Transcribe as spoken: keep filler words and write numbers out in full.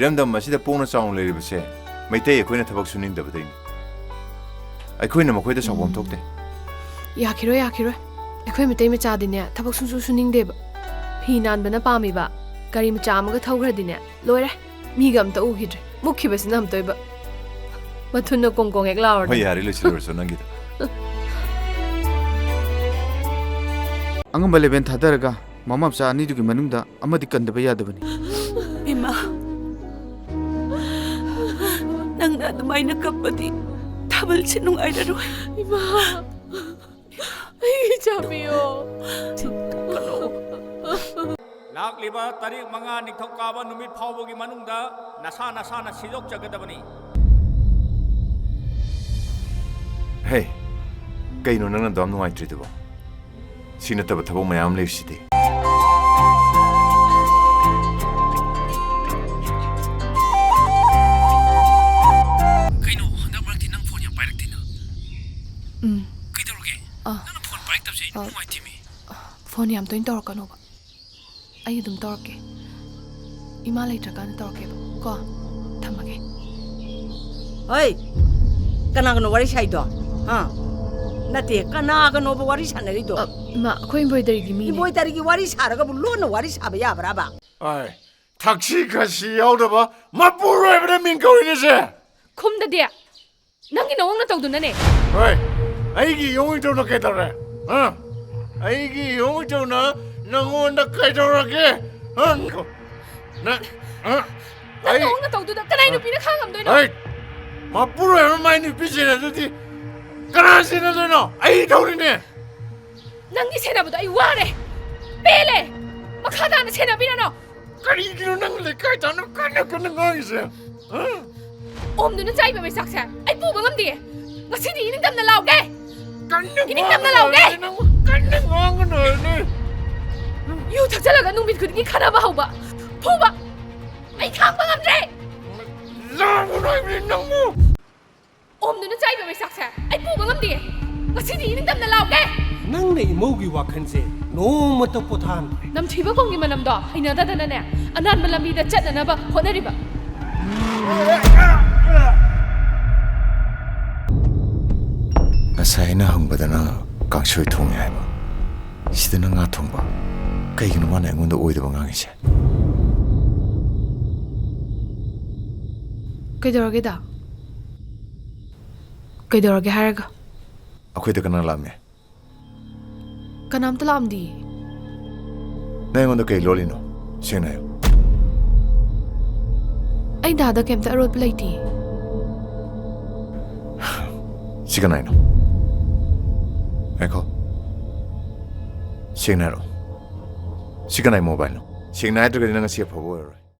ꯏꯔꯝꯗꯝ ꯑꯁꯤꯗ ꯄꯣꯛꯅ ꯆꯥꯎꯅ ꯂꯩꯔꯤꯕꯁꯦ ꯃꯩꯇꯩ ꯑꯩꯈꯣꯏꯅ ꯊꯕꯛ ꯁꯨꯅꯤꯡꯗꯕꯗꯩꯅꯤ꯫ ꯑꯩꯈꯣꯏꯅ ꯃꯈꯣꯏꯗ ꯁꯥꯎꯐꯝ ꯎꯝ꯫ ꯊꯣꯛꯇꯦ꯫ ꯌꯥꯈꯤꯔꯣꯏ, ꯌꯥꯈꯤꯔꯣꯏ꯫ ꯑꯩꯈꯣꯏ ꯃꯩꯇꯩ ꯃꯆꯥꯗꯤꯅꯦ, ꯊꯕꯛ ꯁꯨꯡꯁꯨ ꯁꯨꯅꯤꯡꯗꯦꯕ꯫ ꯐꯤ ꯅꯥꯟꯕꯅ ꯄꯥꯝꯃꯤꯕ꯫ ꯒꯥꯔꯤ ꯃꯆꯥ ꯑꯃꯒ ꯊꯧꯈ꯭ꯔꯗꯤꯅꯦ, ꯂꯣꯏꯔꯦ꯫ ꯃꯤꯒ ꯑꯝꯇ ꯎꯈꯤꯗ꯭ꯔꯦ꯫ ꯃꯨꯛꯈꯤꯕꯁꯤꯅ ꯑꯝꯇ ꯑꯣꯏꯕ꯫ ꯃꯊꯨꯟꯅ ꯀꯣꯡ ꯀꯣꯡ ꯍꯦꯛ ꯂꯥꯎꯔꯗꯤ꯫ ꯍꯣꯏ, ꯌꯥꯔꯦ, ꯂꯣꯏꯁꯤꯜꯂꯨꯔꯁꯤ ꯅꯪꯒꯤꯗꯣ꯫ ꯑꯉꯝꯕ ꯂꯦꯚꯦꯟ ꯊꯥꯗꯔꯒ ꯃꯃꯥ ꯃꯆꯥ ꯑꯅꯤꯗꯨꯒꯤ ꯃꯅꯨꯡꯗ ꯑꯃꯗꯤ ꯀꯟꯗꯕ ꯌꯥꯗꯕꯅꯤ꯫ ꯏꯃꯥ, ꯅꯪꯅ ꯑꯗꯨꯃꯥꯏꯅ ꯀꯞꯄꯗꯤ ꯊꯥꯕꯜꯁꯦ ꯅꯨꯡꯉꯥꯏꯔꯔꯣꯏ꯫ ꯏꯃꯥ, ꯑꯩꯒꯤ ꯏꯆꯥ ꯄꯤꯌꯣ꯫ ꯂꯥꯛꯂꯤꯕ ꯇꯥꯔꯤꯛ ꯃꯉꯥ ꯅꯤꯡꯊꯧꯀꯥꯕ ꯅꯨꯃꯤꯠ ꯐꯥꯎꯕꯒꯤ ꯃꯅꯨꯡꯗ ꯅꯁꯥ ꯅꯁꯥꯅ ꯁꯤꯗꯣꯛꯆꯒꯗꯕꯅꯤ꯫ ꯍꯦ, ꯀꯩꯅꯣ ꯅꯪꯅ ꯑꯗꯨꯌꯥꯝ ꯅꯨꯡꯉꯥꯏꯇ꯭ꯔꯤꯗꯨꯕꯣ? ꯁꯤ ꯅꯠꯇꯕ ꯊꯕꯛ ꯃꯌꯥꯝ ꯂꯩꯔꯤꯁꯤꯗꯤ꯫ ꯀꯩꯅꯣ, ꯍꯟꯗꯛ ꯃꯔꯛꯇꯤ ꯅꯪ ꯐꯣꯟ ꯌꯥꯝ ꯄꯥꯏꯔꯛꯇꯦꯅ? ꯎꯝ꯫ ꯀꯩꯗꯧꯔꯒꯦ? ꯑꯥ꯫ ꯅꯪꯅ ꯐꯣꯟ ꯄꯥꯏꯔꯛꯇꯕꯁꯦ ꯑꯩ ꯑꯥ꯫ ꯅꯨꯡꯉꯥꯏꯇꯦꯃꯤ꯫ ꯐꯣꯟ ꯌꯥꯝ ꯇꯣꯏꯅ ꯇꯧꯔꯛꯀꯅꯣꯕ꯫ ꯑꯩ ꯑꯗꯨꯝ ꯇꯧꯔꯛꯀꯦ꯫ ꯏꯃꯥ ꯂꯩꯇ꯭ꯔꯀꯥꯟꯗ ꯇꯧꯔꯛꯀꯦꯕ ꯀꯣ꯫ ꯊꯝꯃꯒꯦ꯫ ꯍꯣꯏ, ꯀꯅꯥꯒꯅꯣ ꯋꯥꯔꯤ ꯁꯥꯏꯗꯣ? ꯍꯥ? ꯅꯠꯇꯦ, ꯀꯅꯥꯒꯅꯣꯕ ꯋꯥꯔꯤ ꯁꯥꯟꯅꯔꯤꯗꯣ? ꯑ, ꯏꯃꯥ, ꯑꯩꯈꯣꯏ ꯏꯝꯕ꯭ꯔꯣꯏꯗꯔꯤꯒꯤ ꯃꯤꯅꯦ꯫ ꯏꯝꯕ꯭ꯔꯣꯏꯗꯔꯤꯒꯤ ꯋꯥꯔꯤ ꯁꯥꯔꯒꯕꯨ ꯂꯣꯟꯅ ꯋꯥꯔꯤ ꯁꯥꯕ ꯌꯥꯕ꯭ꯔꯥꯕ? ꯑꯥꯏ, ꯊꯛꯁꯤ ꯈꯥꯁꯤ ꯌꯥꯎꯗꯕ ꯃꯄꯨꯔꯣꯏꯕꯅ ꯃꯤꯡ ꯀꯧꯔꯤꯅꯦꯁꯦ꯫ ꯈꯨꯝꯗꯗꯤ꯫ ꯅꯪꯒꯤ ꯅꯋꯣꯡ ꯅꯇꯧꯗꯨꯅꯅꯦ꯫ ꯍꯣꯏ, ꯑꯩꯒꯤ ꯏꯋꯣꯡ ꯏꯇꯧꯅ ꯀꯩꯗꯧꯔꯦ? ꯍꯥ? ꯑꯩꯒꯤ ꯏꯋꯣꯡ ꯏꯇꯧꯅ ꯅꯪꯉꯣꯟꯗ ꯀꯩꯗꯧꯔꯒꯦ? ꯍꯥ? ꯅꯪ, ꯍꯥ? ꯅꯪ ꯑꯩ ꯅꯋꯣꯡ ꯅꯇꯧꯗꯨꯗ ꯀꯅꯥꯏ ꯅꯨꯄꯤꯅ ꯈꯥꯡꯉꯝꯗꯣꯏꯅꯣ? ꯍꯩ! ꯃꯄꯨꯔꯣꯏꯕ ꯃꯥꯏ ꯅꯨꯄꯤ ꯁꯦꯟꯅꯗꯨꯗꯤ ꯀꯅꯥ ꯁꯦꯟꯅꯗꯣꯏꯅꯣ? ꯑꯩ ꯇꯧꯔꯤꯅꯦ! ꯅꯪꯒꯤ ꯁꯦꯟꯅꯕꯗꯣ ꯑꯩ ꯋꯥꯔꯦ! ꯄꯦꯜꯂꯦ! ꯃꯈꯥ ꯇꯥꯅ ꯁꯦꯟꯅꯕꯤꯔꯅꯨ! ꯀꯔꯤꯒꯤꯅꯣ ꯅꯪ ꯂꯩꯀꯥꯏ ꯇꯥꯅ ꯀꯟꯅ ꯀꯟꯅ ꯉꯥꯡꯉꯤꯁꯦ? ꯍꯥ? ꯑꯣꯝꯗꯨꯅ ꯆꯥꯏꯕ ꯃꯩꯆꯥꯛꯁꯦ ꯑꯩ ꯄꯨꯕ ꯉꯝꯗꯦ꯫ ꯉꯁꯤꯗꯤ ꯏꯅꯤꯡꯇꯝꯅ ꯂꯥꯎꯒꯦ꯫ ꯀꯟꯅ ꯏꯅꯤꯡꯇꯝꯅ ꯉꯥꯡꯒꯅꯨ ꯂꯥꯎꯒꯦ꯫ ꯍꯥꯏꯕꯅꯦ ꯅꯪꯕꯨ, ꯀꯟꯅ ꯉꯥꯡꯒꯅꯨ ꯍꯥꯏꯕꯅꯦ꯫ ꯌꯨ ꯊꯛꯆꯜꯂꯒ ꯅꯨꯃꯤꯠ ꯈꯨꯗꯤꯡꯒꯤ ꯈꯠꯅꯕ ꯍꯧꯕ, ꯐꯨꯕ꯫ ꯑꯩ ꯈꯥꯡꯕ ꯉꯝꯗ꯭ꯔꯦ꯫ ꯂꯥꯡꯒꯅꯨ ꯍꯥꯏꯕꯅꯦ ꯅꯪꯕꯨ꯫ ꯑꯣꯝꯗꯨꯅ ꯆꯥꯏꯕ ꯃꯩꯆꯥꯛꯁꯦ ꯑꯩ ꯄꯨꯕ ꯉꯝꯗꯦ꯫ ꯉꯁꯤꯗꯤ ꯏꯅꯤꯡꯇꯝꯅ ꯂꯥꯎꯒꯦ꯫ ꯅꯪꯅ ꯏꯃꯧꯒꯤ ꯋꯥꯈꯜꯁꯦ ꯅꯣꯡꯃꯇ ꯄꯣꯊꯥꯍꯟꯗ꯭ꯔꯦ꯫ ꯅꯝꯊꯤꯕ ꯈꯣꯡꯒꯤ ꯃꯅꯝꯗꯣ ꯍꯩꯅꯗꯗꯅꯅꯦ, ꯑꯅꯥꯟꯕ ꯂꯝꯕꯤꯗ ꯆꯠꯅꯅꯕ ꯍꯣꯠꯅꯔꯤꯕ꯫ ꯉꯁꯥꯏ ꯑꯩꯅ ꯍꯪꯕꯗꯅ ꯀꯥꯡꯁꯣꯏ ꯊꯣꯡꯉꯦ ꯍꯥꯏꯕ, ꯁꯤꯗꯅ ꯉꯥ ꯊꯣꯡꯕ꯫ ꯀꯩꯒꯤꯅꯣ ꯃꯥꯅ ꯑꯩꯉꯣꯟꯗ ꯑꯣꯏꯗꯕ ꯉꯥꯡꯉꯤꯁꯦ? ꯀꯩꯗꯧꯔꯒꯦꯗ? ꯀꯩꯗꯧꯔꯒꯦ ꯍꯥꯏꯔꯒ? ꯑꯩꯈꯣꯏꯗ ꯀꯅꯥ ꯂꯥꯛꯑꯝꯃꯦ? ꯀꯅꯥꯝꯇ ꯂꯥꯛꯑꯝꯗꯤꯌꯦ꯫ ꯅꯪ ꯑꯩꯉꯣꯟꯗ ꯀꯩ ꯂꯣꯜꯂꯤꯅꯣ? ꯁꯦꯡꯅ ꯍꯥꯏꯌꯨ꯫ ꯑꯩ ꯗꯥꯗ ꯀꯩꯝꯇ ꯑꯔꯣꯠꯄ ꯂꯩꯇꯤꯌꯦ꯫ ꯁꯤ ꯀꯅꯥꯏꯅꯣ? ꯉꯥꯏꯈꯣ꯫ ꯁꯦꯡꯅ ꯍꯥꯏꯔꯛꯑꯣ꯫ ꯁꯤ ꯀꯅꯥꯏ ꯃꯣꯕꯥꯏꯜꯅꯣ? ꯁꯦꯡꯅ ꯍꯥꯏꯗ꯭ꯔꯒꯗꯤ ꯅꯪ ꯉꯁꯤ ꯑꯐꯕ ꯑꯣꯏꯔꯔꯣꯏ꯫